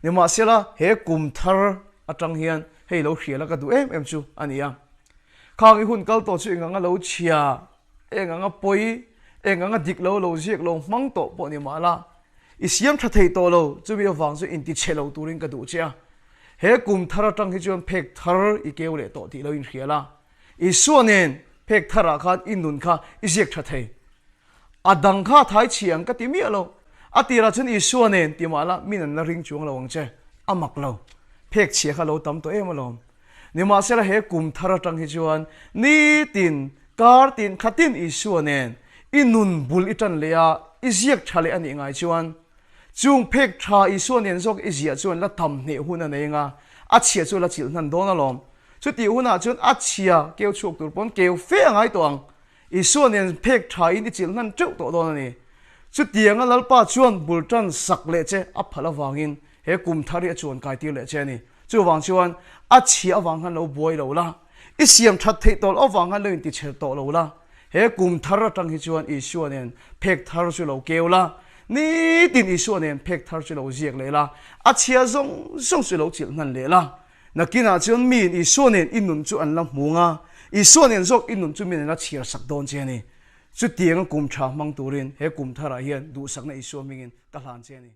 Nimahsela, he kum thar atang hian hei lo hrial a ka duh em em chu a ni a. Khang i hun kal tawh chu eng anga lo chhia, eng anga pawi, eng anga dik lo lo ziak lo hmang tawh pawh ni mahla, i siam tha thei tawh lo, chumi avang chu intichhe lo turin ka duh che a. He kum thar atang hi chuan phek thar i keu leh tawh tih lo inhrial a. Isua nen phek tharah khan i nun kha i ziak tha thei. A dang kha thai chhi ang ka ti miah lo. A tirah chuan Isua nen ti mah la min an la ring chuang lo ang che. A mak lo. Phek chhia kha lo tam tawh em alawm. Nimahsela he kum thar atang hi chuan nitin, kar tin, khatin Isua nen i nun bul i tan leh a, i ziak tha leh a nih ngai chuan chung phek tha Isua nen zawk i ziah chuan la tam hneh hun a nei anga a chhia chu la chilh hnan dawn alawm. Chutih hunah chuan a chhia keu chhuak tur pawn keu fe a ngai tawh ang. Isua nen phek tha in i chilh hnan teuh tawh dawn a ni. Chutianga Lalpa chuan bul tan sak leh che a phalh avangin he kum thar hi a chuan kai tir leh che a ni. Chuvang chuan a chhia avang khan lo buai lo la, i siam that theih tawh loh avang khan lo intichher tawh lo la, he kum thar atang hi chuan Isua nen phek thar chu lo keu la, nitin Isua nen phek thar chu lo ziak leh la, a chhia zawng zawng chu lo chilh hnan leh la. Nakinah chuan miin Isua nen i nun chu an la hmu nga, Isua nen zawk i nun chu min an la chhiar sak dawn che a ni. Chutianga kum tha hmang turin he kum tharah hian duhsakna Isua hmingin ka hlan che a ni.